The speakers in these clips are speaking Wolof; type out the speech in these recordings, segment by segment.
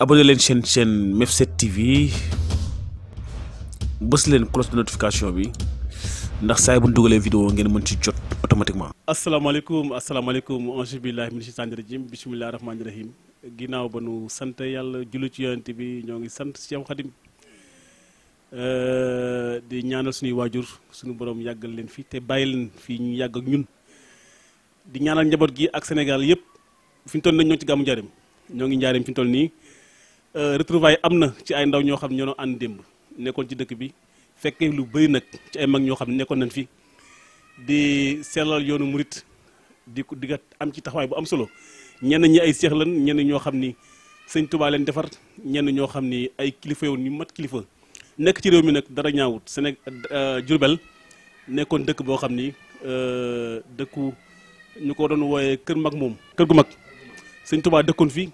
abonné leen chaîne Mef7 TV bës leen cloche de notification bi ndax saa bu ñu dugalee vidéo ngeen mën ci jot automatiquement. asalaamaaleykum auzu billaahi mina shaytaani rajiim bismillaahi rahmaani rahiim ginnaaw ba nu sant yàlla julli ci yonent bi ñoo ngi sant Cheikh Khadim di ñaanal suñuy waajur suñu borom yàggal leen fi te bàyyi leen fii ñu yàgg ak ñun di ñaanal njaboot gi ak Sénégal yëpp fi ñu toll nañ ñoo ci gàmmu Njaareem ñoo ngi Njaareem fi ñu toll nii retrouvailles am na ci ay ndaw ñoo xam ne ñoo ànd démb nekkoon ci dëkk bi fekkee lu bëri nag ci ay mag ñoo xam ne nekkoon nañ fi di sellal yoonu murit di nga am ci taxawaay bu am solo ñenn ñi ay seex lan ñenn ñoo xam ni sëñ Tuubaa leen defar ñenn ñoo xam ni ay kilifa yoon ñu mat kilifa nekk ci réew mi nag dara ñaawut Jurbel nekkoon dëkk boo xam ni dëkku ñu ko doon wooyee kër mag moom kër gu mag sëñ Tuubaa dëkkoon fi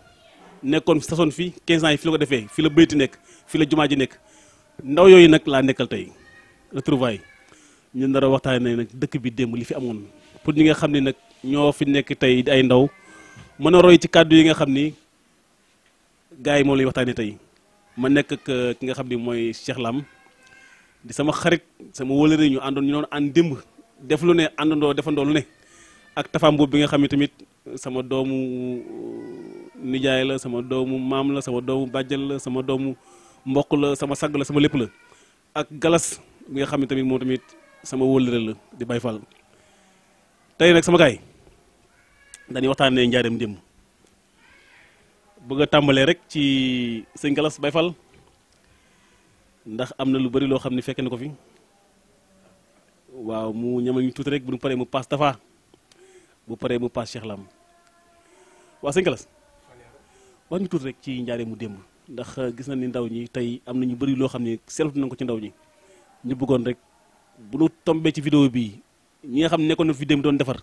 nekkoon sasoon fi 15 ans yi fi la ko defee fi la bëyti nekk fi la jumaa ji nekk ndaw yooyu nag laa nekkal tey retrouvailles ñu nar a waxtaanee nag dëkk bi démb li fi amoon pour ñi nga xam ne nag ñoo fi nekk tey ay ndaw mën a roy ci kàddu yi nga xam ni gars yi moom lay waxtaanee tey ma nekk ak ki nga xam ni mooy Cheikh Lam di sama xarit sama wóolare ñu àndoon ñu doon ànd démb def lu ne àndandoo defandoo lu ne ak tafaam boobu bi nga xam ne tamit sama doomu nijaay la sama doomu maam la sama doomu bàjjal la sama doomu mbokk la sama sagg la sama lépp la ak galas bi nga xam ne tamit moom tamit sama wóllëre la di Baye Fall tey nag sama gaay dañuy waxtaanee Njaareem démb bëgg a tàmbalee rek ci sëñ galas Baye Fall ndax am na lu bari loo xam ne fekk na ko fi waaw mu ñamal ñu tuuti rek bu ñu paree mu paas Tafa bu paree mu paas Cheikh Lam waaw sëñ galas wax ñu tuuti rek ci Njaareem mu démb ndax gis na ni ndaw ñi tey am na ñu bëri loo xam ne seetlu nañ ko ci ndaw ñi ñu bëggoon rek bu ñu tombee ci vidéo bii ñi nga xam ne nekkoon na fi démb doon defar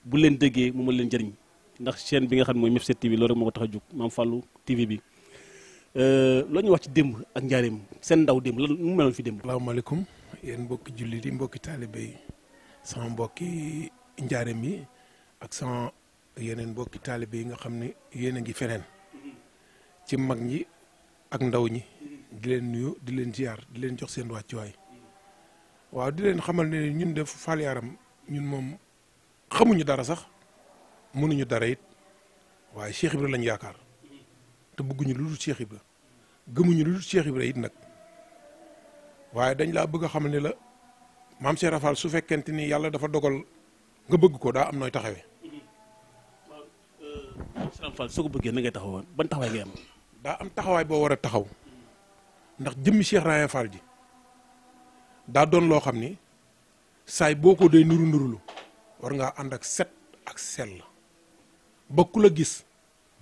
bu leen déggee mu mën leen jëriñ ndax chaîne bi nga xam ne mooy Mef7 TV loolu rek moo ko tax a jóg Maam Fallou TV bi loo ñuy wax ci démb ak Njaareem seen ndaw démb lan mu meloon fi démb. asalaamaaleykum yéen mbokki jullit yi mbokki taalibe yi sama mbokki Njaareem yi ak sama yeneen mbokki taalibe yi nga xam ne yéen a ngi feneen ci mag ñi ak ndaw ñi di leen nuyu di leen ziar di leen jox seen wàccuwaay waaw di leen xamal ne ñun def Fall Yaram ñun moom xamuñu dara sax mënuñu dara it waaye Cheikh Ibra lañ yaakaar te bëgguñu lu dul Cheikh Ibra gëmuñu lu dul Cheikh Ibra it nag waaye dañ laa bëgg a xamal ne la maam Cheikh Rafal su fekkente ni yàlla dafa dogal nga bëgg ko daa am nooy taxawee. waaw Cheikh Fall soo ko bëggee na ngay taxawoon ban taxawaay ngay am. daa am taxawaay boo war a taxaw ndax jëmmi Cheikh Raya Fall ji daa doon loo xam ni saay boo ko dee nuru nurulu war ngaa ànd ak set ak sell ba ku la gis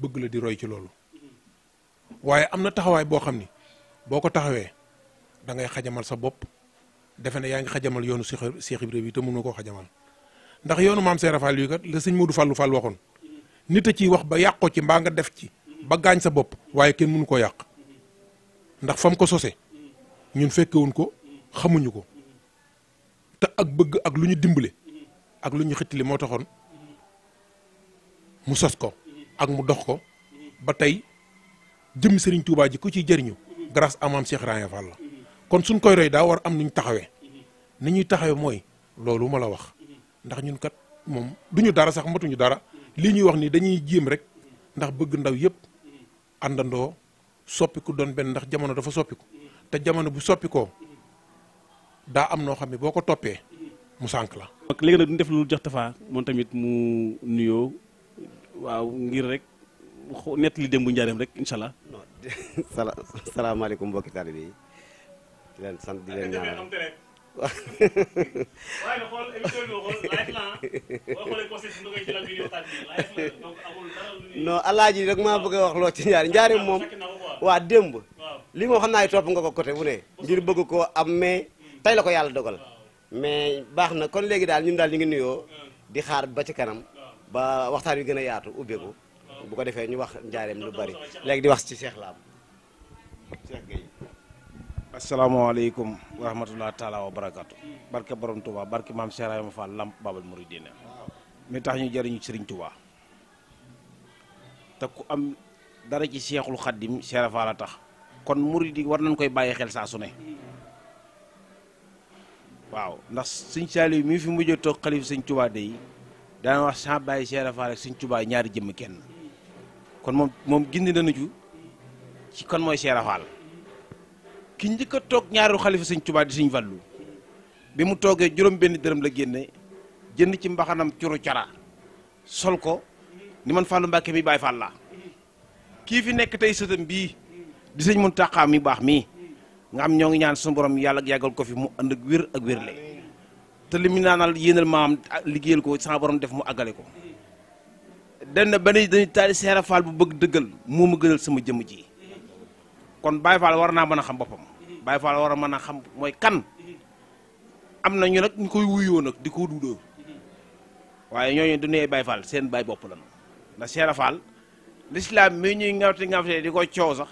bëgg la di roy ci loolu waaye am na taxawaay boo xam ni boo ko taxawee da ngay xajamal sa bopp defe ne yaa ngi xajamal yoonu Cheikh Ibra bi te mënoo koo xajamal ndax yoonu maam Cheikh Rafal yi kat la sëñ Modou Fallou Fall waxoon nit a ciy wax ba yàq ko ci mbaa nga def ci ba gaañ sa bopp waaye kenn mënu koo yàq ndax fam ko sose ñun fekkewuñ ko xamuñu ko te ak bëgg ak lu ñu dimbale ak lu ñu xëttali moo taxoon mu sos ko ak mu dox ko ba tey jëmmi Serigne Touba ji ku ciy jëriñu grâce à maam Cheikh Raya Fall la kon suñ koy roy daa war am nuñ taxawee ni ñuy taxawee mooy loolu ma la wax ndax ñun kat moom duñu dara sax matuñu dara lii ñuy wax ni dañuy jéem rek ndax bëgg ndaw yëpp àndandoo soppiku doon benn ndax jamono dafa soppiku te jamono bu soppikoo daa am noo xam ne boo ko toppee mu sànq la. léegi nag duñ def lu jox Tafa moom tamit mu nuyoo waaw ngir rek nett li démb Njaareem rek incha allah. salaamaaleykum mbokki taalibe yi di leen sant di leen ñaanal. waaye nag xool émission bi xool live la boo xoolee conseil bi nga koy jëlal bi waxtaan bi live la donc amul dara lu non alaaji rek maa bëgg a wax loo ci Njaareem moom waa démb lii moo xam naa topp nga ko côté bu ne ngir bëgg koo am mais tey la ko yàlla dogal mais baax na kon léegi daal ñun daal ñu ngi nuyoo di xaar ba ci kanam ba waxtaan wi gën a yaatu ubbeeku bu ko defee ñu wax Njaareem lu bari léegi di wax ci Cheikh Lam Cheikh Gueye. asalaamaaleykum wa rahmatulah taalaa wa barakaatu barke borom Touba barke maam Cheikh Raya Fall Lamp Babal Mouridina mi tax ñu jëriñu Serigne Touba te ku am dara ci Seexul Xaddim Cheikh Ibra Fall a tax kon murid yi war nañ koy bàyyi xel saa su ne waaw ndax sëñ Saliou mii fi mujj a toog xalif sëñ Touba de yi daana wax sa bàyyi Cheikh Ibra Fall ak sëñ Touba ñaari jëmm kenn kon moom gindi nañu ci kon mooy Cheikh Ibra Fall ki njëkk a toog ñaareelu xalifa sëñ Touba di sëñ Fallu bi mu toogee juróom benn dërëm la génne jënd ci mbaxanam curu cara sol ko ni man Fallou Mbacke mi Baye Fall la kii fi nekk tey sëtam bii di sëñ Mountakha mi baax mii nga xam ñoo ngi ñaan suñu borom yàlla yàggal ko fi mu ànd ak wér ak wérle te li mu naanal yéenal maam liggéeyal ko sama borom def mu àggale ko den na ba ni dañuy taali Cheikh Ibra Fall bu bëgg dëggal moo ma gënal sama jëmm ji kon Baye Fall war naa mën a xam boppam Baye Fall war a mën a xam mooy kan am na ñu nag ñu koy wuyoo nag di ko duudoo waaye ñooñu du nee Baye Fall seen baay bopp la ndax Cheikh Ibra Fall l'islam mi ñuy ngawte di ko coow sax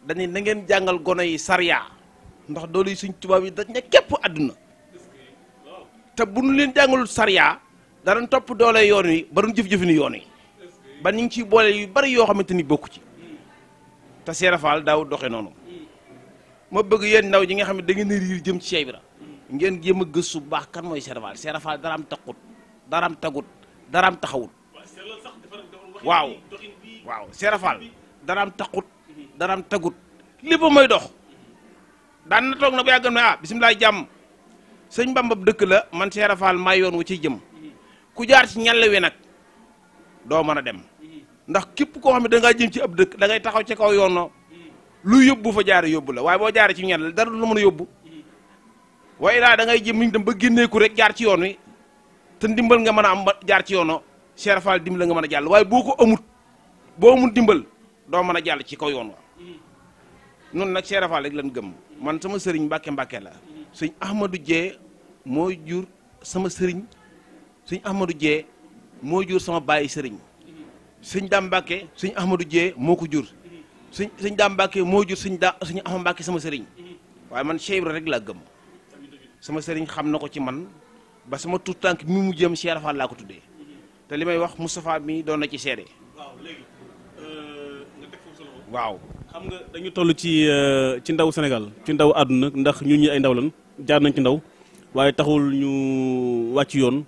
dañuy na ngeen jàngal gono yi sariya ndax doolu yi suñ tubaab yi dañ ne képp àdduna te bu ñu leen jàngalul sariya danañ topp doole yoon wi ba duñ jëf-jëfini yoon wi ba ñu ngi ciy boole yu bari yoo xamante ni bokku ci te Cheikh Ibra Fall daaw doxe noonu ma bëgg yéen ndaw ñi nga xam ne da ngeen riir jëm ci Cheikh Ibra ngeen jéem a gëstu bu baax kan mooy Cheikh Ibra Fall Cheikh Ibra Fall daraam taxut daraam tagut daraam taxawut waaw Cheikh Ibra Fall daraam taxut daraam tagut lépp mooy dox daan na toog na ba yàgg na bisimilah jàmm sëñ Bamba dëkk la man Cheikh Ibra Fall maa yoon wu ciy jëm ku jaar ci ñàll wi nag doo mën a dem ndax képp koo xam ne da ngaa jëm ci ab dëkk da ngay taxaw ci kaw yoonoo lu yóbbu fa jaare yóbbu la waaye boo jaaree ci ñàll dara du la mën a yóbbu waaye laa da ngay jëm niñ dem ba génneeku rek jaar ci yoon wi te ndimbal nga mën a am ba jaar ci yoonoo Cheikh Ibra Fall dimbal nga mën a jàll waaye boo ko amut boo amul dimbal doo mën a jàll ci kaw yoon wa noonu nag Cheikh Ibra Fall rek lan gëm man sama sëriñ Mbàkke la sëñ Ahmadou Dieye moo jur sama sëriñ sëñ Ahmadou Dieye moo jur sama bàyyi sëriñ sëñ Dame Mbàkke sëñ Ahmadou Dieye moo ko jur sëñ Dame Mbàkke moo jur sëñ Ahmadou Mbàkke sama sëriñ waaye man Cheikh Ibra rek laa gëm sama sëriñ xam na ko ci man ba sama tuut tànk mi mu jëm Cheikh Ibra Fall laa ko tuddee te li may wax Moustapha mi doon na ci seede waaw léegi nga teg foofu solo waaw xam nga dañu toll ci ndaw Sénégal ci ndaw àdduna ndax ñun ñi ay ndaw lan jaar nañ ci ndaw waaye taxul ñu wàcc yoon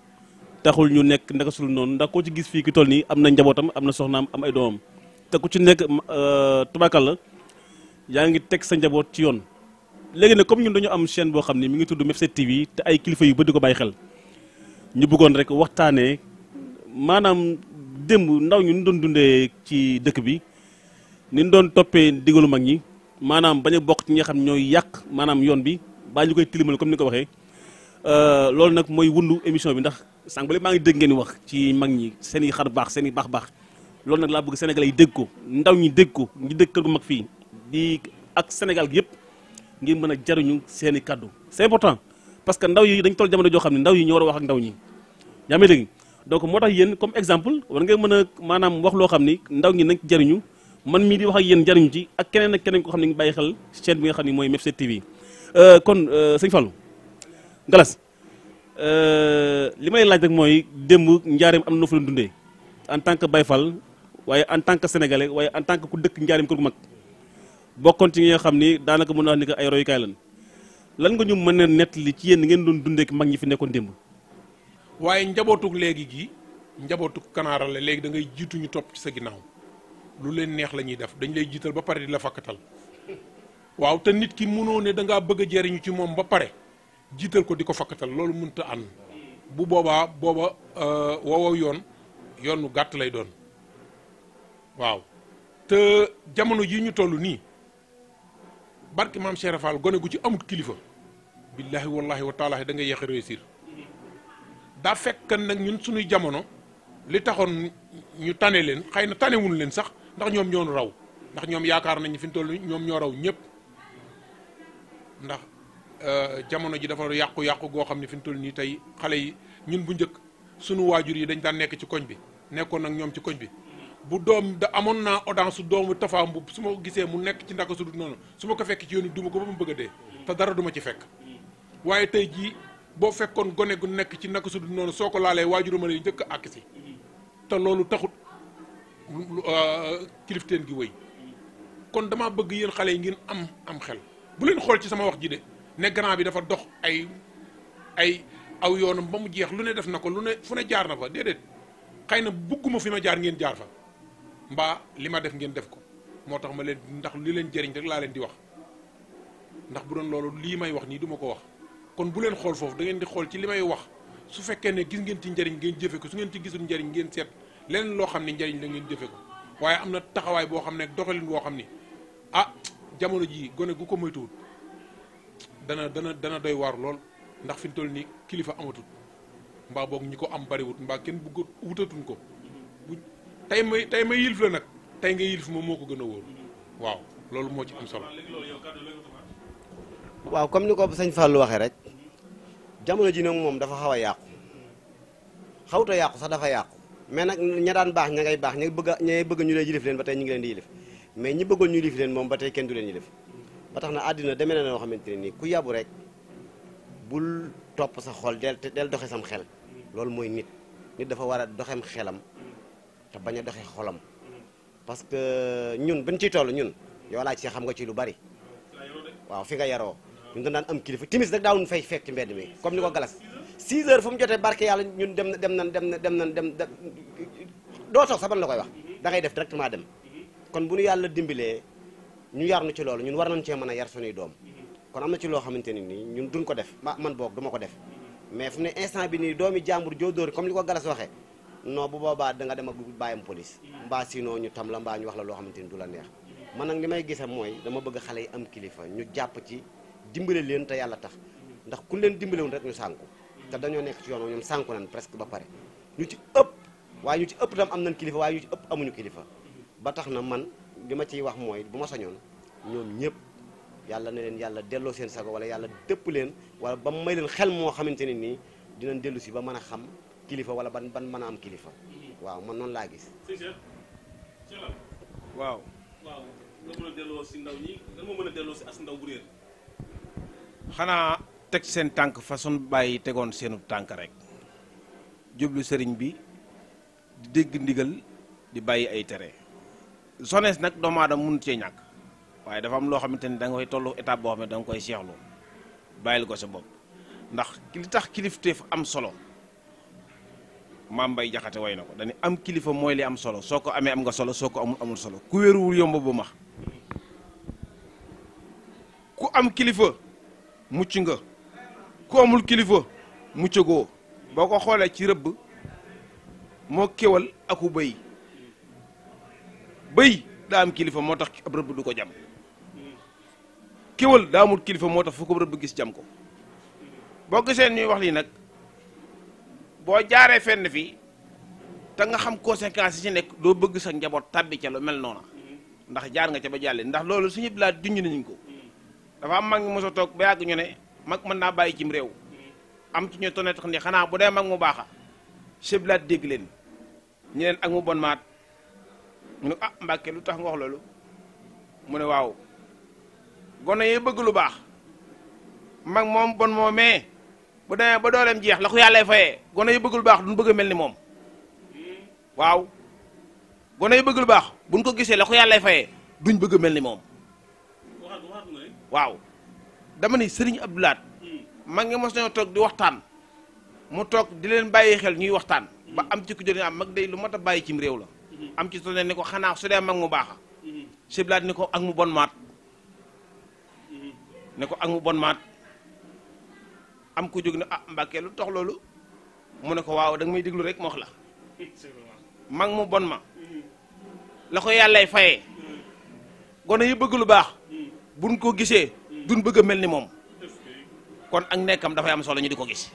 taxul ñu nekk ndaka sul noonu ndax koo ci gis fii ki toll nii am na njabootam am na soxnaam am ay doomam te ku ci nekk tubakal la yaa ngi teg sa njaboot ci yoon léegi nag comme ñun dañu am chaîne boo xam ne mi ngi tudd Mefset TV te ay kilifa yu bëri di ko bàyyi xel ñu bëggoon rek waxtaanee maanaam démb ndaw ñu doon dundee ci dëkk bi ni ñu doon toppee digalu mag ñi maanaam bañ a bokk ci ñi nga xam ñooy yàq maanaam yoon bi baa ñu koy tilimal comme ni nga ko waxee loolu nag mooy wundu émission bi ndax sànq ba léegi maa ngi dégg ngeen wax ci mag ñi seen i xar baax seen i baax loolu nag laa bëgg Sénégalais yi dégg ko ndaw ñi dégg ko ñi dégg kër gu mag fii di ak Sénégal gi yëpp ngir mën a jariñu seen i kaddu c'est important parce que ndaw yi dañ toll jamono joo xam ne ndaw yi ñoo war a wax ak ndaw ñi yaa ngi dégg donc moo tax yéen comme exemple war ngeen mën a maanaam wax loo xam ni ndaw ñi nañ ci jariñu man mii di wax ak yéen jariñu ci ak keneen ak keneen ko xam ne ngi bàyyi xel chaîne bi nga xam ne mooy Mefset TV kon sëñ Fallou Galas li may laaj rek mooy démb njaareem am na fa leen dundee en tant que Baye Fall waaye en tant que sénégalais waaye en tant que ku dëkk njaareem kër gu mag bokkoon ci ñi nga xam ni daanaka mën na wax ni que ay royukaay lan nga ñu mën a nettali ci yéen ngeen doon dundee ak mag ñi fi nekkoon démb. waaye njabootug léegi gi njabootug kanaara la léegi da ngay jiitu ñu topp ci sa ginnaaw lu leen neex la ñuy def dañ lay jiital ba pare di la fakkatal waaw te nit ki mënoo ne da ngaa bëgg a jariñu ci moom ba pare jiital ko di ko fakkatal loolu mënta ànd bu boobaa woowaw yoonu gàtt lay doon waaw te jamono ji ñu toll nii barki maam Cheikh Ibra Fall gone gu ci amut kilifa billaahi wallaahi wa taalaahi da ngay yéex a réussir daa fekk nag ñun suñuy jamono li taxoon ñu tane leen xëy na tanewul leen sax ndax ñoom ñoo raw ndax ñoom yaakaar nañ fi ñu toll ñoom ñoo raw ñëpp ndax jamono ji dafa yàqu-yàqu goo xam ne fi ñu toll nii tey xale yi ñun bu njëkk suñu waajur yi dañ daan nekk ci koñ bi nekkoon nag ñoom ci koñ bi bu doom da amoon naa audience su doomu Tafa Mbub su ma ko gisee mu nekk ci ndaka su dul noonu su ma ko fekk ci yoon yi duma ko ba mu bëgg a dee te dara duma ci fekk waaye tey jii boo fekkoon gone gu nekk ci naka su dul noonu soo ko laalee waajurama lay njëkk a àkk si te loolu taxut kilifteen gi wëy kon damaa bëgg yéen xale yi ngeen am xel bu leen xool ci sama wax ji de ne grand bi dafa dox ay aw yoonam ba mu jeex lu ne def na ko lu ne fu ne jaar na fa déedéet xëy na bugguma fi ma jaar ngeen jaar fa mbaa li ma def ngeen def ko moo tax ma leen ndax li leen jëriñ rek laa leen di wax ndax bu doon loolu lii may wax nii du ma ko wax kon bu leen xool foofu da ngeen di xool ci li may wax su fekkee ne gis ngeen ci njëriñ ngeen jëfe ko su ngeen ci gisul njëriñ ngeen seet leneen loo xam ne njëriñ la ngeen jëfe ko waaye am na taxawaay boo xam ne doxalin boo xam ni ah jamono jii gone gu ko moytuwul dana doy waar lool ndax fi mu toll nii kilifa amatul mbaa boog ñi ko am bariwut mbaa kenn bëgg wutatuñ ko bu tey may yilif la nag tey nga yilif moom moo ko gën a wóor waaw loolu moo ci am solo. waaw comme ni ko sëñ Fallou waxee rek jamono ji nag moom dafa xaw a yàqu xawta yàqu sax dafa yàqu mais nag ña daan baax ña ngay baax ña bëgg ñu leen yilif leen ba tey ñu ngi leen di yilif mais ñi bëggoon ñu yilif leen moom ba tey kenn du leen yilif ba tax na àddina demee na noo xamante ne nii ku yabu rek bul topp sa xol del doxe sam xel loolu mooy nit dafa war a doxem xelam te bañ a doxe xolam parce que ñun bañ ciy toll ñun yow laa ci xam nga ci lu bari waaw fi nga yaroo ñun dañ daan am kilifa timis rek daawuñu fay fekk ci mbedd mi comme ni ko galas 6 heures fu mu jotee barke yàlla ñun dem doo toog sax ban la koy wax da ngay def directement dem kon bu ñu yàlla dimbilee ñu yar nu ci loolu ñun war nañ cee mën a yar suñuy doom kon am na ci loo xamante ni nii ñun duñ ko def man boog du ma ko def mais fu mu ne instant bi nii doomi jàmbur joo dóor comme li ko galas waxee non bu boobaa da nga dem ak bàyyam police mbaa sinon ñu tam la mbaa ñu wax la loo xamante ni du la neex man nag li may gisee mooy dama bëgg xale yi am kilifa ñu jàpp ci dimbale leen te yàlla tax ndax ku leen dimbalewul rek ñu sànku te dañoo nekk ci yoon ñoom sànku nañ presque ba pare ñu ci ëpp waaye ñu ci ëpp tam am nañ kilifa waaye ñu ci ëpp amuñu kilifa ba tax na man li ma ciy wax mooy bu ma sañoon ñoom ñëpp yàlla ne leen yàlla delloo seen sago wala yàlla dëpp leen wala ba may leen xel moo xamante ne nii dinañ dellu si ba mën a xam kilifa wala ban mën a am kilifa waaw man noonu laa gis. waaw. waaw nga mën a delloo si ndaw ñi nga mën a delloo si as ndaw bu réer. xanaa teg seen tànk façon bàyyi tegoon seenu tànk rek jublu sëriñ bi di dégg ndigal di bàyyi ay tere sonees nag doomu aadama mënut cee ñàkk waaye dafa am loo xamante ni da nga koy tollu étape boo xam ne da nga koy seexlu bàyyil ko sa bopp ndax li tax kilifteef am solo maam Mbay Jaxate way na ko dañu am kilifa mooy li am solo soo ko amee am nga solo soo ko amul solo ku wéeruwul yomb bu max ku am kilifa mucc nga ku amul kilifa muccagoo boo ko xoolee ci rëbb moo kéwal aku bëy daa am kilifa moo tax ab rëbb du ko jam kéwal daa amul kilifa moo tax fu ko rëbb gis jam ko boo gisee ñuy wax lii nag boo jaaree fenn fii te nga xam conséquences yi ci nekk doo bëgg sa njaboot tàbbi ca lu mel noona ndax jaar nga ca ba jàlle ndax loolu suñu bilaat junj nañu ko dafa am mag ñu mos a toog ba yàgg ñu ne mag mën naa bàyyi cim réew am ci ñu tonnet xam ne xanaa bu dee mag mu baaxa seblaat dégg leen ñu leen ak mu bon maat mu ne ah Mbàkke lu tax nga wax loolu mu ne waaw gone yee bëgg lu baax mag moom bon moomee bu demee ba dooleem jeex la ko yàlla fayee gone yi bëgg lu baax duñ bëgg a mel ni moom waaw gone yi bëgg lu baax buñ ko gisee la ko yàlla fayee duñ bëgg a mel ni moom waaw dama ni sëriñ Abdou Lahad mag ngi mos nañoo toog di waxtaan mu toog di leen bàyyi xel ñuy waxtaan ba am ci ku jëriñ am mag day lu mat a bàyyi cim réew la am ci tonne ni ko xanaa su dee mag mu baaxa siblaat ni ko ak mu bon maat ne ko ak mu bon maat am ku jóg ne ah Mbàkke lu tax loolu mu ne ko waaw da nga may déglu rek ma wax la mag mu bon ma la ko yàllay fayee gone yi bëgg lu baax buñ ko gisee duñ bëgg a mel ni moom kon ak nekkam dafay am solo ñu di ko gis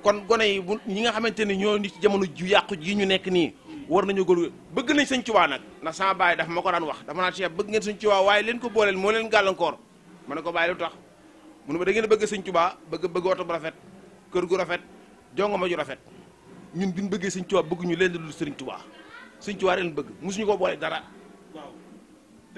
kon gone yi bu ñi nga xamante ni ñoo nit ci jamono ju yàqu ji ñu nekk nii war nañoo góor bëgg nañ sëñ Tuubaa nag ndax sama baay dafa ma ko daan wax dafa naan Cheikh bëgg ngeen sëñ Tuubaa waaye leen ko booleel moo leen gàllankoor ma ne ko bàyyi lu tax mu ne ma da ngeen bëgg sëñ Tuubaa bëgg oto bu rafet kër gu rafet jongoma ju rafet ñun biñ bëggee sëñ Tuubaa bëgg ñu leen di dul sëriñ Tuubaa sëñ Tuubaa ren bëgg mosuñu ko boole dara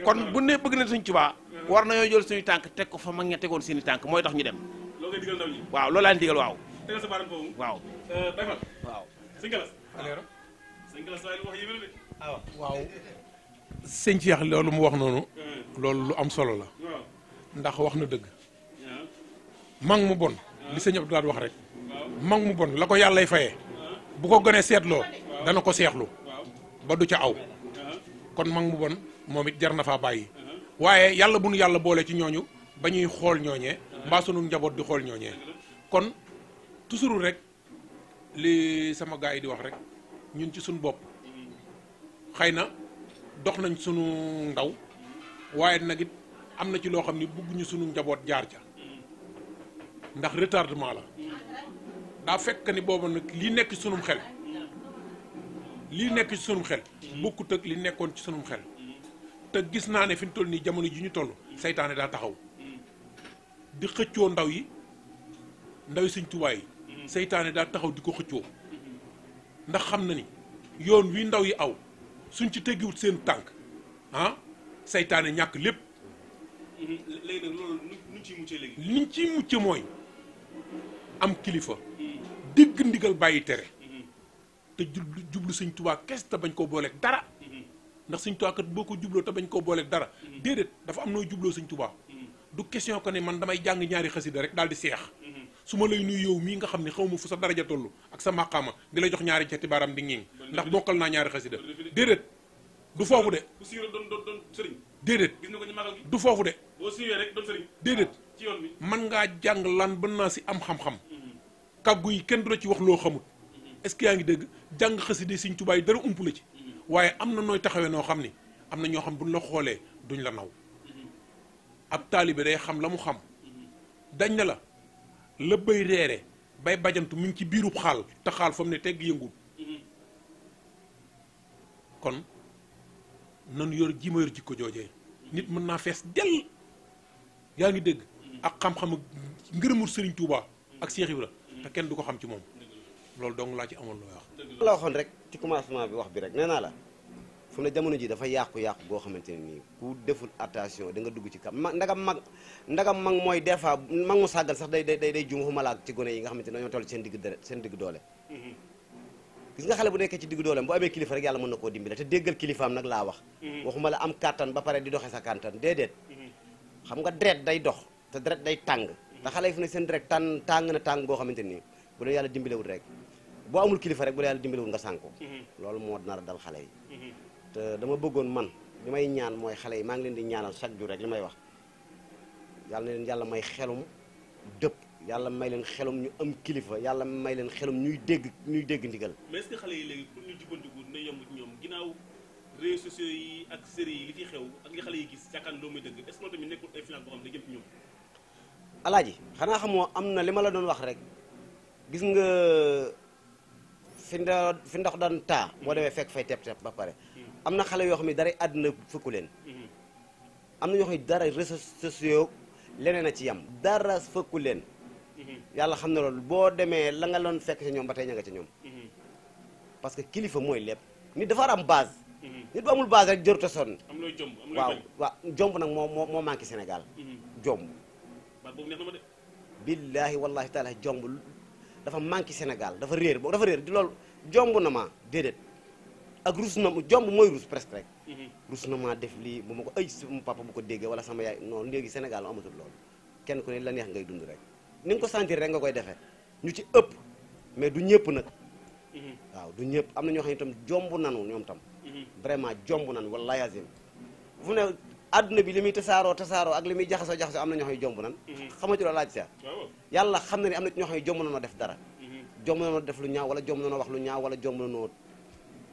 kon bu ne bëgg na sëñ Tuubaa war nañoo jël suñu tànk teg ko fa mag ña tegoon seeni tànk mooy tax ñu dem loo ngay digal ndaw ñi waaw loolu laa digal waaw tegal sa baaram foofu waaw Baye Fall waaw sëñ Galas aleero sëñ Galas waaye lu wax yéeme na de waaw sëñ Cheikh loolu mu wax noonu loolu lu am solo la ndax wax na dëgg mag mu bon li sëñ Abdou Lahad wax rek mag mu bon la ko yàllay fayee bu ko gënee seetloo dana ko seexlu ba du ca aw kon mag mu bon moom it jar na faa bàyyi waaye yàlla bu nu yàlla boole ci ñooñu ba ñuy xool ñooñee mbaa sunu njaboot di xool ñooñee kon toujours rek li sama gars yi di wax rek ñun ci suñu bopp xëy na dox nañ sunu ndaw waaye nag it am na ci loo xam ni bëgguñu sunu njaboot jaar ca ndax retardement la daa fekk ni boobu nag li nekk ci sunum xel lii nekk ci sunum xel bokkut ak li nekkoon ci sunum xel te gis naa ne fi ñu toll nii jamono ji ñu toll saytaane daa taxaw di xëccoo ndaw yi Sëñ Tuubaa yi saytaane daa taxaw di ko xëccoo ndax xam na ni yoon wi ndaw yi aw suñ ci teggiwut seen tànk ah saytaane ñàkk lépp. léegi nag loolu nuñ ciy muccee léegi. liñ ciy mucce mooy am kilifa dégg ndigal bàyyi tere te jublu Sëñ Tuubaa kes te bañ koo booleeg dara ndax Sëñ Tuubaa kat boo ko jubloo te bañ koo booleeg dara déedéet dafa am nooy jubloo Sëñ Tuubaa du question que ne man damay jàng ñaari xasida rek daal di seex su ma lay nuyu yow mii nga xam ne xaw ma fu sa daraja toll ak sa màqaama di la jox ñaari cati baaraam di ñiŋ ndax bokkal naa ñaari xasida déedéet du foofu de. bu siiwee doon sëriñ. déedéet gis nga ko ñu magal gi du foofu de. boo siiwee rek doon sëriñ. déedéet ci yoon bi man ngaa jàng lan ba naa si am xam-xam kàggu yi kenn du la ci wax loo xamut est-ce que yaa ngi dégg jàng xasida Sëñ Tuubaa yi dara ump la ci waaye am na nooy taxawee noo xam ni am na ñoo xam buñ la xoolee duñ la naw ab taalibe day xam la mu xam dañ na la bay reere bay bajantu mi ngi ci biirub xaal te xaal fa mu ne tegg yëngul kon nan yor ji ma yor jikko joojee nit mën naa fees dell yaa ngi dégg ak xam-xam ak ngërëmul Sëriñ Tuubaa ak Seex Ibra te kenn du ko xam ci moom loolu dong laa ci amoon looy wax. la waxoon rek ci commencement bi wax bi rek nee naa la fu ne jamono ji dafa yàqu-yàqu goo xamante ne nii ku deful attention da nga dugg ci kam ndagam mag mooy des fois mag mu sàggal sax day juum xumala ak ci gone yi nga xamante ne dañoo toll seen digg doole gis nga xale bu nekkee ci digg dooleem bu amee kilifa rek yàlla mën na koo dimbale te déggal kilifaam nag laa wax waxuma la am kàttan ba pare di doxee sa kàttan déedéet xam nga deret day dox te deret day tàng te xale yi fu ne seen deret tàng na tàng boo xamante nii bu la yàlla dimbalewul rek boo amul kilifa rek bu la yàlla dimbalewul nga sànko loolu moo nar a dal xale yi te dama bëggoon man li may ñaan mooy xale yi maa ngi leen di ñaanal chaque jour rek li may wax yàlla na leen yàlla may xelum dëpp yàlla may leen xelum ñu am kilifa yàlla may leen xelum ñuy dégg ndigal. mais est-ce que xale yi léegi pour ñu jubbantiku dina yomb ci ñoom ginnaaw réseaux sociaux yi ak séries yi li fi xew ak li xale yi gis yaakaar loo may dëgg est-ce que tamit nekkul influence boo xam ne jëm ci ñoom. alaaji xanaa xamoo am na li ma la doon wax rek gis nga fi ndox daan taa boo demee fekk fay tepp ba pare am na xale yoo xam ne dara àdduna fëkku leen am na ñoo xam ne dara réseaux sociaux leneen a ci yam dara fëkku leen yàlla xam ne loolu boo demee la nga doon fekk ci ñoom ba tey ña nga ci ñoom parce que kilifa mooy lépp nit dafa war am base nit bu amul base rek jërut a sonn am looy jomb am looy waaw bañ waaw jomb nag moo manqué Sénégal jomb baat boobu neex na ma de. billaahi wallahi taala jomb dafa manqué Sénégal dafa réer boobu dafa réer di loolu jomb na ma déedéet ak rus na jomb mooy rus presque rek rus na maa def lii bu ma ko ay sama papa bu ko déggee wala sama yaay non léegi Sénégal amatul loolu kenn ku ne la neex ngay dund rek ni nga ko sentir rek nga koy defee ñu ci ëpp mais du ñëpp nag waaw du ñëpp am na ñoo xam ne itam jomb nanu ñoom tam vraiment jomb nanu wallahi azim fu ne adduna bi li muy tasaaroo ak li muy jaxasoo am na ñoo xam ne jomb nan xamatu la laaj sa yàlla xam na ne am na ñoo xam ne jomb nanoo def dara jomb nanoo def lu ñaaw wala jomb nanoo wax lu ñaaw wala jomb nanoo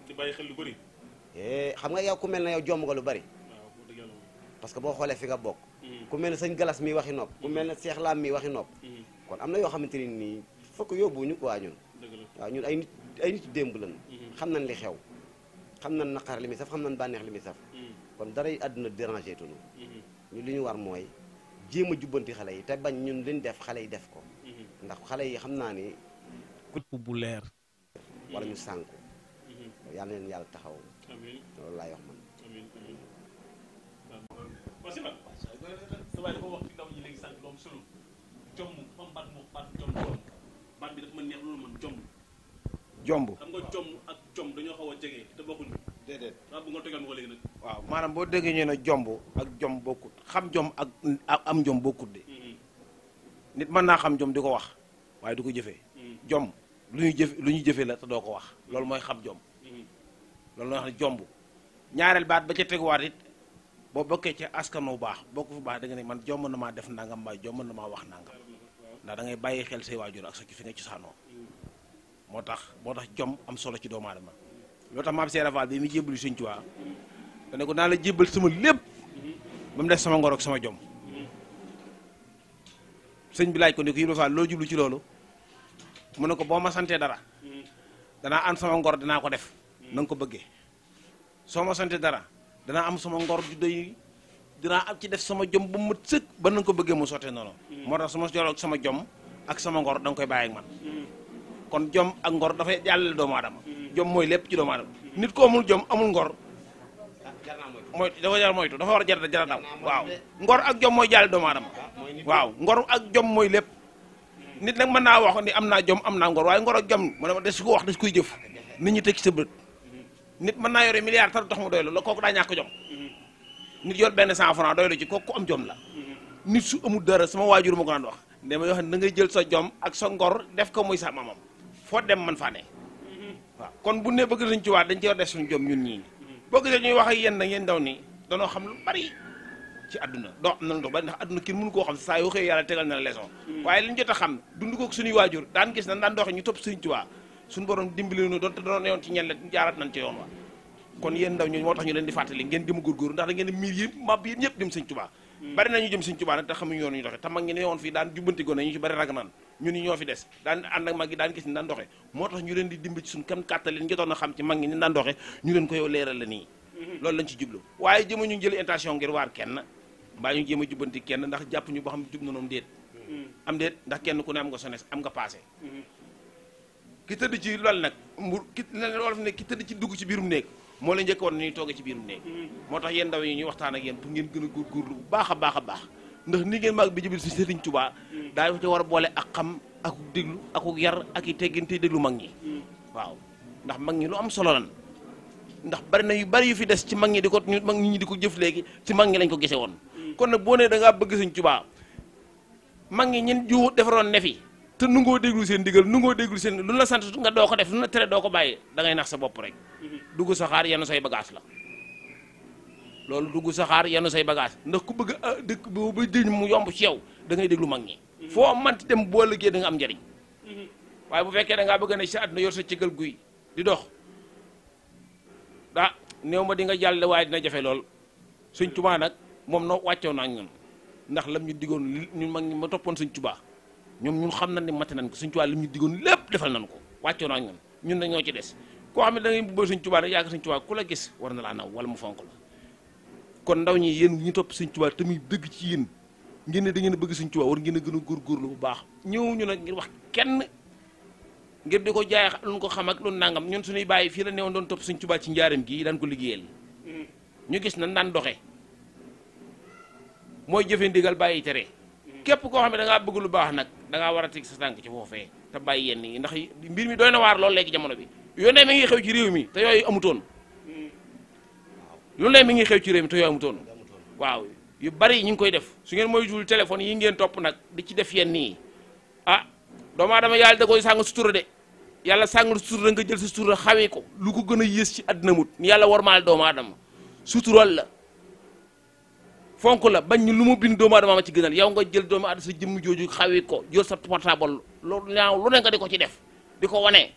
di bàyyi xel lu bëri. xam nga yow ku mel ne yow jomb nga lu bari waaw bu dëgg yàlla parce que boo xoolee fi nga bokk ku mel ne sëñ Galas mi waxi nopp ku mel ne Seex Laam mi waxi nopp kon am na yoo xamante ni nii fokk yóbbuñu quoi ñun dëgg la waaw ñun ay nit démb lan xam nañ li xew xam nañ naqar li muy saf xam nañ bànneex li muy saf kon daray àdduna dérangé tunu ñu li ñu war mooy jéem a jubbanti xale yi te bañ ñun liñ def xale yi def ko ndax xale yi xam naa ni ku bu leer. wala ñu sànku yàlla na leen yàlla taxaw amiin loolu laay wax man amiin amiin waaw si man sa waay dafa wax ci ndaw ñi léegi sànq doom solo jomb am baat moo baat jomb baat bi dafa ma neex loolu man jomb jomb xam nga jomb ak jomb dañoo xaw a jege te bokkuñu déedéet waaw bu nga tegal ma ko léegi nag waaw maanaam boo déggee ñu ne jomb ak jom bokkut xam jom ak am jom bokkut de nit mën naa xam jom di ko wax waaye du ko jëfee jom lu ñuy jëfee la te doo ko wax loolu mooy xam jom loolu mooy wax ne jomb ñaareel baat ba ca teguwaat it boo bokkee ci askan wu baax bokk fu baax da nga ne man jomb na maa def nangam mbaa jomb na maa wax nangam ndax da ngay bàyyi xel say waajur ak sa ci fi nga cosaanoo moo tax jom am solo ci doomu aadama loo tax maam Seera Faal bi mu jébbalu Sëñ Tuubaa da ne ko naa la jébbal sama lépp ba mu def sama ngor ak sama jom sëñ bi laaj ko ne ko Ibra Faal loo jublu ci loolu mu ne ko boo ma santee dara danaa am sama ngor dinaa ko def na nga ko bëggee soo ma santee dara danaa am sama ngor ju doy dinaa am ci def sama jom ba mu mat sëkk ba na nga ko bëggee mu sottee noonu moo tax su ma joroo ak sama jom ak sama ngor da nga koy bàyyi ak man kon jom ak ngor dafay jàllale doomu aadama jom mooy lépp ci doomu aadama nit ko amul jom amul ngor mooy dafa jar moytu dafa war a jara daw waaw ngor ak jom mooy jàllale doomu aadama waaw ngor ak jom mooy lépp nit nag mën naa wax ni am naa jom am naa ngor waaye ngor ak jom mu ne ma des ko wax des koy jëf nit ñi teg ci sa bët nit mën naa yore milliard tar tax mu doylu la kooku daa ñàkk jom nit yor benn 100 francs doylu ci kooku am jom la nit su amul dara sama waajur ma ko daan wax dama yoo xam ne da ngay jël sa jom ak sa ngor def ko muy sa mamam foo dem man faa ne waaw kon bu ne bëgg Sëñ Tuubaa dañ ci war def suñu jom ñun ñii boo gisee ñuy wax ak yéen nag yéen ndaw nii danoo xam lu bari ci àdduna doo am nañu dox bari ndax àdduna kenn mënu koo xam saa yoo xëy yàlla tegal na la leçon waaye li ñu jot a xam dund ko suñuy waajur daan gis nan daan doxe ñu topp Sëñ Tuubaa suñu borom dimbali nu doon te doon yoon ci ñenn jaarat nañ ci yoon wa kon yéen ndaw ñooñu moo tax ñu leen di fàttali ngeen gëm a góorgóorlu ndax da ngeen di miir yëpp mab yéen ñëpp dem Sëñ Tuubaa bari nañu jëm Sëñ Tuubaa nag te xamuñu yoon ñu doxe te mag ñi ne yoon fii daan jubbanti gone ñu ci bari rag naan ñun ñi ñoo fi des daan ànd ak mag yi daan gis ni daan doxe moo tax ñu leen di dimbali ci suñu kam kàttal leen jotoon a xam ci mag ñi ni daan doxe ñu leen ko yow leeral la nii loolu lañ ci jublu waaye jëma ñu jël intention ngir waar kenn mbaa ñu jéem a jubbanti kenn ndax jàpp ñu boo xam jub na noonu déet am déet ndax kenn ku ne am nga sones am nga passé ki tëdd ci loolu nag ki loolu ne ki tëdd ci dugg ci biirum néeg moo la njëkk woon ni ñuy toogee ci biirum néeg moo tax yéen ndaw yi ñuy waxtaan ak yéen pour ngeen gën a góorgóorlu bu baax a baax a baax ndax ni ngeen maag bi jëbil si Sëriñ Tuubaa daa ci war a boole ak xam aku déglu aku yar ak i teggin tey déglu mag ñi waaw ndax mag ñi lu am solo lan ndax bari na yu bari yu fi des ci mag ñi di ko mag ñi di ko jëf léegi ci mag ñi lañ ko gise woon kon nag boo nee da ngaa bëgg Sëñ Tuubaa mag ñi ñun ju defaroon ne fi te nu ngoo déglu seen digal nu ngoo déglu seen lu la sant nga doo ko def lu la tere doo ko bàyyi da ngay nax sa bopp rek dugg saxaar yenn say bagage la loolu dugg saxaar yenn say bagage ndax ku bëgg dëkk boobu dëñ mu yomb ci yow da ngay déglu mag ñi foo manti dem boo liggéey da nga am njariñ waaye bu fekkee da ngaa bëgg ne sa àdduna yor sa cëgal guy di dox ah néew ma di nga jàll waaye dina jafe lool Sëñ Tuubaa nag moom noo wàccoo naa ñun ndax lam ñu digoon ñun mag ñi ma toppoon Sëñ Tuubaa ñun xam nañ ne mate nañ ko Sëñ Tuubaa lim ñu digoon lépp defal nañ ko wàccoo naa ñun nag ñoo ci des koo xam ne da ngay mbubbal Sëñ Tuubaa nag yaakaar Sëñ Tuubaa ku la gis war na laa naw wala mu fonk la kon ndaw ñi yéen ñu topp Sëñ Tuubaa tamit dëgg ci yéen ngeen ne da ngeen a bëgg Sëñ Tuubaa war ngeen a gën a góorgóorlu bu baax ñëw ñu nag ngir wax kenn ngir di ko jaay luñ ko xam ak lu nangam ñun suñuy bàyyi fii la newoon doon topp Sëñ Tuubaa ci njaaram gii daan ko liggéeyal ñu gis na daan doxe mooy jëfe ndigal bàyyi tere képp koo xam ne da ngaa bëgg lu baax nag da ngaa war a teg sa tànk ci foofee te bàyyi yenn yi ndax mbir mi doy na waar loolu léegi jamono bi yu ne mi ngi xew ci réew mi te yooyu amutoon lu ne mi ngi xew ci réew mi te yooyu amutoon waaw yu bari ñu ngi koy def su ngeen moytuwul téléphone yi ngeen topp nag di ci def yenn yi ah doomu aadama yàlla da koy sàng sutura de yàlla sàng sutura nga jël sa sutura xawee ko lu ko gën a yées ci àddina mut ni yàlla warmaal doomu aadama sutural la fonk la bañ ñu lu mu bind doomu aadama ma ci gënal yow nga jël doomu aadama sa jëmm jooju xawee ko jël sa portable loolu ñaaw lu ne nga di ko ci def di ko wane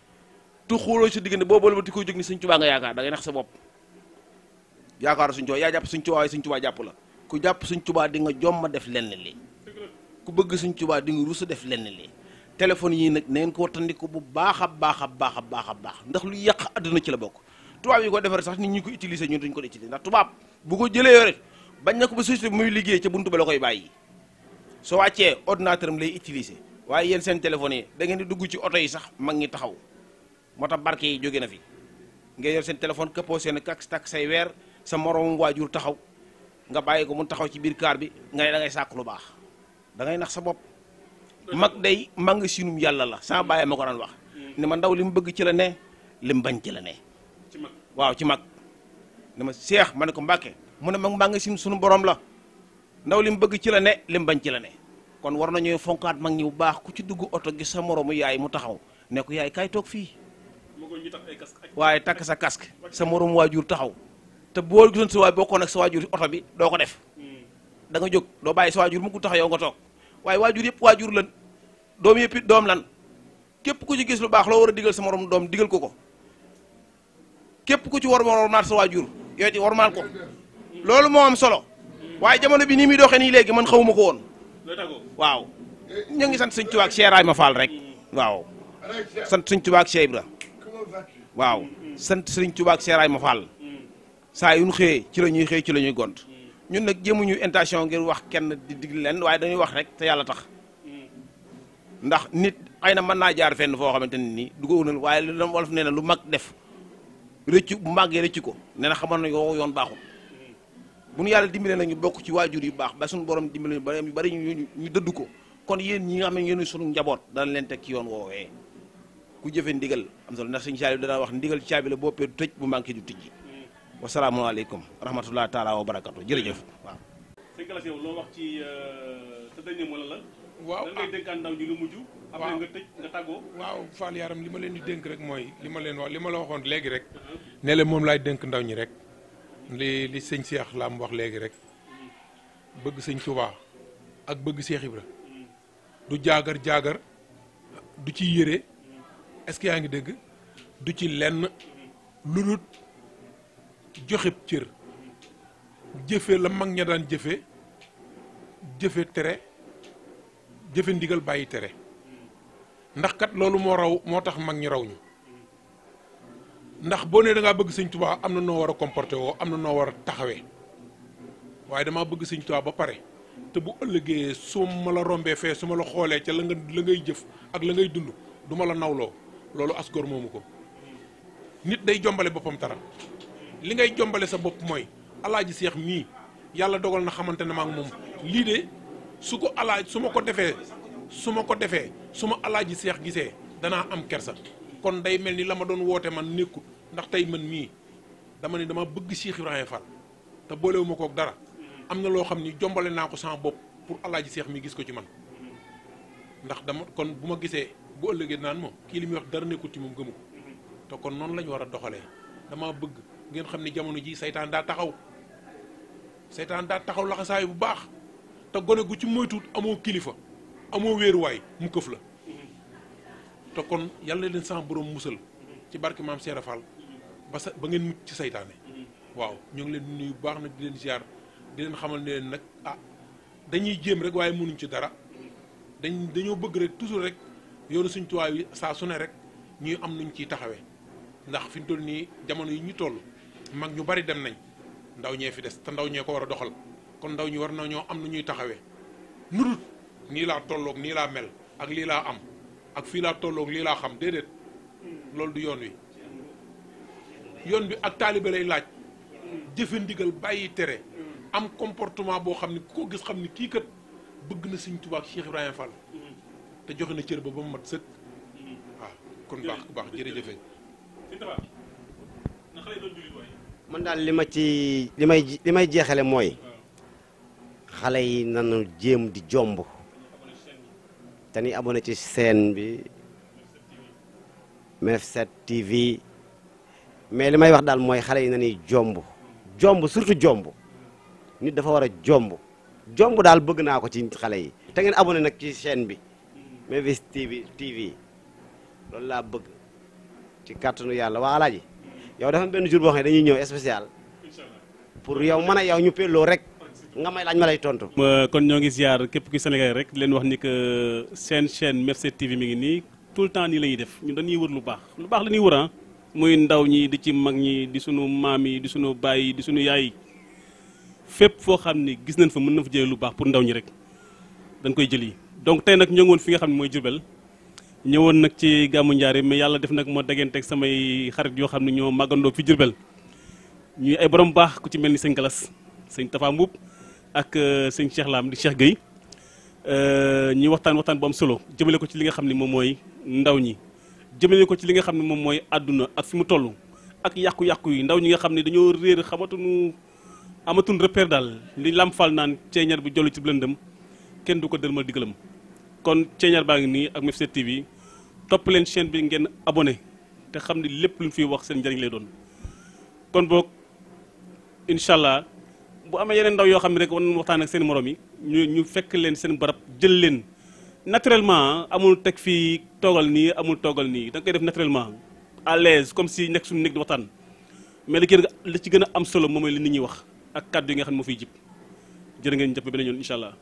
tu xooloo sa diggante boobu ba ti koy jóg ni Sëñ Tuubaa nga yaakaar da ngay nax sa bopp yaakaar Sëñ Tuubaa yaa jàpp Sëñ Tuubaa waaye Sëñ Tuubaa jàpp la ku jàpp Sëñ Tuubaa di nga jomma def lenn li ku bëgg Sëñ Tuubaa di nga rusa def lenn li téléphone yii nag na ngeen ko wattandiku bu baax a baax a baax a baax a baax ndax lu yàq àdduna ci la bokk tubaab yi ko defar sax nit ñi ko utiliser ñun duñ ko utiliser ndax tubaab bu ko jëlee yore bañ na ko ba société bi muy liggéey ca buntu ba la koy bàyyi soo wàccee ordinateur am lay utiliser waaye yéen seen téléphone yi da ngeen di dugg ci oto yi sax mag ñi taxaw moo tax barke yi jóge na fi ngeen yor seen téléphone këppoo seen tak say weer sa moroom waajur taxaw nga bàyyi ko mun taxaw ci biir kaar bi nga ne da ngay sàkk lu baax da ngay nax sa bopp mag day mang sinum yàlla la sama bàyyi ma ko daan wax ne ma ndaw li mu bëgg ci la ne li mu bañ ci la ne waaw ci mag ne ma Cheikh ma ne ko Mbàkke mu ne mag mbaa nga sim suñu borom la ndaw li mu bëgg ci la ne li mu bañ ci la ne kon war nañoo fonkaat mag ñi bu baax ku ci dugg oto gis sa moromu yaay mu taxaw ne ko yaay kaay toog fii waaye takk sa casque sa moromu waajur taxaw te boo gisoon sa waay bokkoon ak sa waajur oto bi doo ko def da nga jóg doo bàyyi sa waajur mu ko taxaw yow nga toog waaye waajur yëpp waajur lan doom yëpp doom lan képp ku ci gis lu baax loo war a digal sa morom doom digal ko ko képp ku ci warmaal sa waajur yooyu ti warmaal ko loolu moo am solo waaye jamono bi nii muy doxee nii léegi man xawuma ko woon waaw ñu ngi sant Sëñ Tuubaa ak Cheikh Ibrahima Fall rek waaw sant Sëñ Tuubaa ak Cheikh Ibra waaw sant Sëñ Tuubaa ak Cheikh Ibrahima Fall saa yu ñu xëyee ci la ñuy xëy ci la ñuy gont ñun nag jéemuñu intention ngir wax kenn di digl leen waaye dañuy wax rek te yàlla tax ndax nit xëy na mën naa jaar fenn foo xamante ne nii du ko wënal waaye lu wolof nee na lu mag def rëccu bu màggee rëccu ko nee na xamoon nañu ko yoon baaxul bu nu yàlla dimbale nag ñu bokk ci waajur yu baax ba suñu borom dimbale ñu ba bari ñu dëdd ko kon yéen ñi nga xam ne yéen suñu njaboot dana leen teg ci yoon woowee ku jëfe ndigal am solo ndax Sëñ Saaliw dana wax ndigal caabi la boo pee du tëj bu manqué du tijji wasalaamualeykum rahmatullahi taala wa barakatu jërëjëf waaw sëñ Gallas yow loo wax ci sa dernier mot la waaw lan ngay dénkaan ndaw ñi lu mujj après nga tëj nga tàggoo waaw Fall Yaram li ma leen di dénk rek mooy li ma leen wax li ma la waxoon léegi rek ne leen moom laay dénk ndaw ñi rek li sëñ Cheikh laa mu wax léegi rek bëgg sëñ Touba ak bëgg Cheikh Ibra du jaagar du ci yére est-ce que yaa ngi dégg du ci lenn lu dul joxe cër jëfe la mag ña daan jëfe tere jëfe ndigal bàyyi tere ndax kat loolu moo raw moo tax mag ñi raw ñu ndax boo nee da ngaa bëgg sëñ Tuubaa am na noo war a comporté woo am na noo war a taxawee waaye damaa bëgg sëñ Tuubaa ba pare te bu ëllëgee su ma la rombee fee su ma la xoolee ca la ngay jëf ak la ngay dund du ma la nawloo loolu asgor moomu ko nit day jombale boppam dara li ngay jombale sa bopp mooy alaaji Seex mii yàlla dogal na xamante ne ma ak moom lii de su ma ko defee su ma alaaji Seex gisee danaa am kersa kon day mel ni la ma doon woote man nekkut ndax tey man mii dama ne dama bëgg Cheikh Ibrahima Fall te boolewuma kook dara am na loo xam ni jombale naa ko sama bopp pour alaaji Seex mi gis ko ci man ndax dama kon bu ma gisee bu ëllëgee naan moom kii li muy wax dara nekkut ci moom gëmu ko te kon noonu la ñu war a doxalee dama bëgg ngeen xam ne jamono ji saytaan daa taxaw laxasaayu bu baax te gone gu ci moytuwut amoo kilifa amoo wéeruwaay mu këf la te kon yàlla leen sama borom musal ci barke maam Seera Fall ba ngeen mucc ci saytaane waaw ñu ngi leen di nuyu bu baax nag di leen ziar di leen xamal ne leen nag dañuy jéem rek waaye mënuñ ci dara dañoo bëgg rek toujours rek yoonu suñ tuwaay yi saa su ne rek ñuy am nuñ ciy taxawee ndax fi ñu toll nii jamono yi ñu toll mag ñu bari dem nañ ndaw ñee fi des te ndaw ñee ko war a doxal kon ndaw ñi war na ñoo am nu ñuy taxawee nudut nii laa tolloog nii laa mel ak lii laa am ak fii laa tolloog lii laa xam déedéet loolu du yoon wi ak taalibe lay laaj jëfe ndigal bàyyi tere am comportement boo xam ne ku ko gis xam ni kii kat bëgg na Sëñ Tuubaa ak Cheikh Ibrahima Fall te joxe na cër ba mu mat sëkk waaw kon baax jërëjëfe man daal li may jeexale mooy xale yi nanu jéem di jomb te ni abonné ci chaîne bi MF7 TV mais li may wax daal mooy xale yi nañuy jomb surtout jomb nit dafa war a jomb daal bëgg naa ko ci xale yi te ngeen abonné nag ci chaîne bi MF7 TV loolu laa bëgg ci kàttanu yàlla waa alaaji yow dafa benn jour boo xam ne dañuy ñëw spécial pour yow mën a yow ñu pelloo rek nga may laaj ma lay tontu. kon ñoo ngi ziar képp kuy Sénégal rek di leen wax ni que seen chaîne MF7 TV mi ngi nii tout le temps nii la ñuy def ñun dañuy wër lu baax la ñuy wër muy ndaw ñi di ci mag ñi di sunu maam yi di sunu baay yi di sunu yaay yi fépp foo xam ni gis nañ fa mën na fa jëlee lu baax pour ndaw ñi rek dañ koy jëli donc tey nag ñoo ngi woon fi nga xam ne mooy Diourbel ñëwoon nag ci gàmmu Njaaréem mais yàlla def nag moo daggeenteeg samay xarit yoo xam ne ñoo màggandoo fi Diourbel ñuy ay borom baax ku ci mel ni sëñ Gallas sëñ Tafa Mbuub ak sëñ Cheikh Lam di Cheikh Gueye ñuy waxtaan bu am solo jëmale ko ci li nga xam ne moom mooy ndaw ñi jëmale ko ci li nga xam ne moom mooy àdduna ak fi mu toll ak yàqu-yàqu yi ndaw ñi nga xam ne dañoo réer xamatuñu amatuñ repère daal li lam fal naan ceeñar bi jolli ci lëndëm kenn du ko dërmal digalam kon ceeñar baa ngi nii ak Mifsud TV topp leen chaîne bi ngeen abonné te xam ne lépp lu ñu fiy wax seen njëriñ lay doon kon boog incha allah bu amee yeneen ndaw yoo xam ne rek war nañu waxtaan ak seen morom yi ñu fekk leen seen barab jël leen naturellement amul teg fii toogal nii amul toogal nii da nga koy def naturellement à l'aise comme si nekk suñu nekk di waxtaan mais li ci gën a am solo moom mooy li nit ñi wax ak kàddu yi nga xam ne moo fiy jib jërë ngeen jëpp beneen yoon incha allah